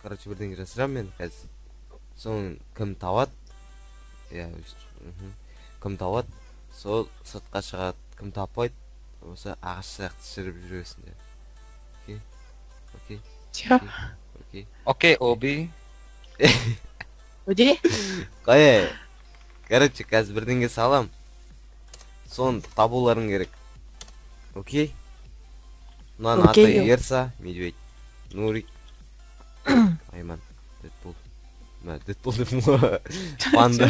Короче, бірдеңе жасырамын мен қазір. Соны кім табады? Иә, кім табады, сол сыртқа шығады. Кім таппайды, осы ағаш сияқты шіріп жүресіңдер. Окей? Окей? Чё? Окей. Окей, Оби. Өде? Қай? Короче, қазір бірдеңе салам. Соны табуларың керек. Окей? Мынаның аты Окей. Ерса, медведь. Нурик. Айман. Дэдпул. Мә, Дэдпул деппін ғой. Панда.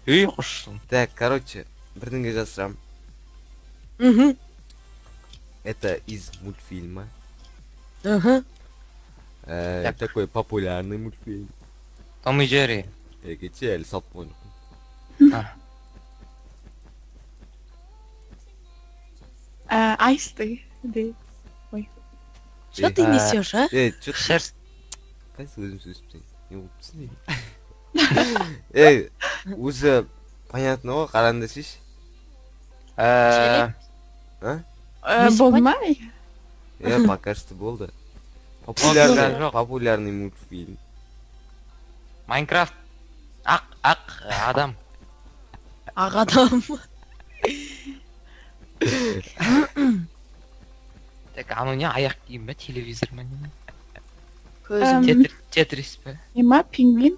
Үй құшсын. Так, короче, бірдеңе жасырам. Мхм. Это из мультфильма. Мхм. Так. Такой популярный мультфильм. Том и Джерри. Кеше әлі салып қойған жоқпын. А, Айсты. Де. Ой. Что ты несешь, а? Ей, чё ты? Шерсть. Қайсы өзім сөзіп сен? Не болып тұрсың ей? Ей, уже понятно ғой, қараңдаршы. Э, А? Болды ма? Иә, пока что болды. Популярный, Жоқ. популярный мультфильм. Майнкрафт. Ақ, ақ адам. Ақ адам. Так, анау не аяқ киім бе, телевизор ма не? Көзім. Тетрис пе? Не ма? Пингвин?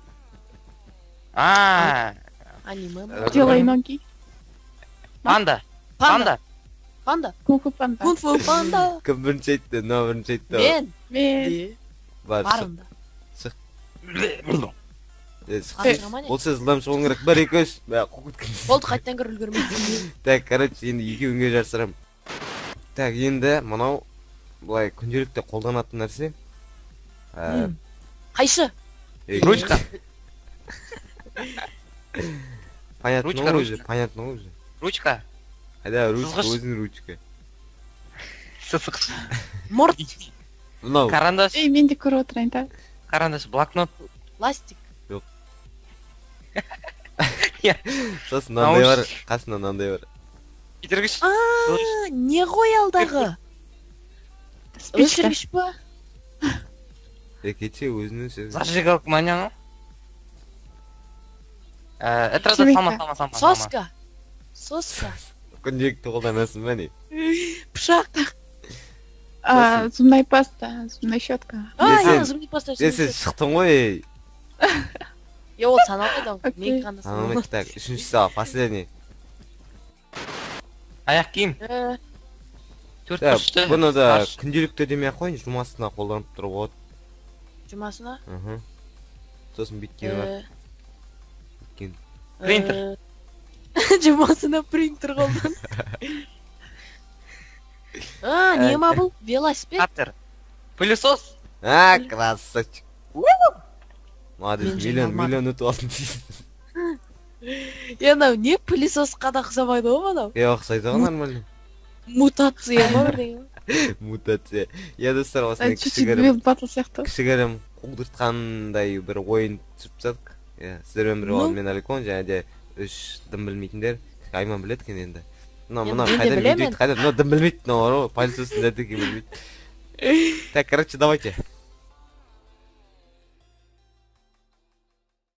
А, Аниме ма? Делай ноги. панда. Панда. Панда. Панда. Кунг-фу панда. Кунг-фу панда. Кім бірінші айтты? Мынау бірінші айтты. Мен. Мен. Де. Бар, шық. Барымда. Е, шық. Қарсы шыға ма не? Болса жылдам шығуың керек. Бір, екі, үш. Мә, қуып кеткен. Болды, қайтадан кір үлгермей. Так, короче, енді екеуіңе жасырамын. Так, енді мынау былай күнделікті қолданатын нәрсе. Қайшы? Ручка. Понятно Ручка, ғой уже, ручка. понятно ғой уже. Ручка. Қайда ручка, Сызғыш. өзің ручка. Сызғыш. Мұрт. Мынау Карандаш. Ей, мен де көріп отырайын да. Карандаш, блокнот. Ластик. Сосын мынандай бар, Наушник. қасында мынандай бар. Кетіргіш. А, не ғой алдағы? Спичка. Өшіргіш па? Е, кеше өзің өшір. Зажигалка ма не анау? Это Семейка. салма, салма, салма. Салма. Соска. Соска. Күнделікті қолданасың ба не? Пышақ. А, зубная паста, зубная щетка. А, сен- иә, зубный паста. Е, сен шықтың ғой, ей. Е, ол саналмайды ау. Окей. Мен ғана Саналмайды. саналмайды. Так, үшіншісі ал, последний. Аяқ киім. Төрт Так, бұрышты. бұны да Аш. күнделікті демей ақ қояйын, жұмасына қолданып тұруға болады. Жұмасына. Мхм. Сосын бүйткені бар. Бүйткен. Принтер. Жұмасына принтер қолдан. А, не ма бұл? Велосипед? Катер. Пылесос. А, красавчик. Молодец, Мен жеңе миллион, алмадым. миллион ұтып алдың дейсің. Е, анау не пылесосқа да ұқсамайды ғой мынау. Е, ұқсайды ғой нормально. Мутация ма бірдеңе? Мутация. Иә, достар, осындай Чуть-чуть кішігірім Билл Баттл сияқты. кішігірім қудыртқандай бір ойын түсіріп тастадық. Иә, сіздермен бірге болған Ну. мен Аликон және де үш дым білмейтіндер. Айман біледі екен енді. Мынау Енді мынау мен де қайда білемін. медведь, қайда мынау дым білмейді, мынау бар ғой, пылесостың дәтеке білмейді. Так, короче, давайте.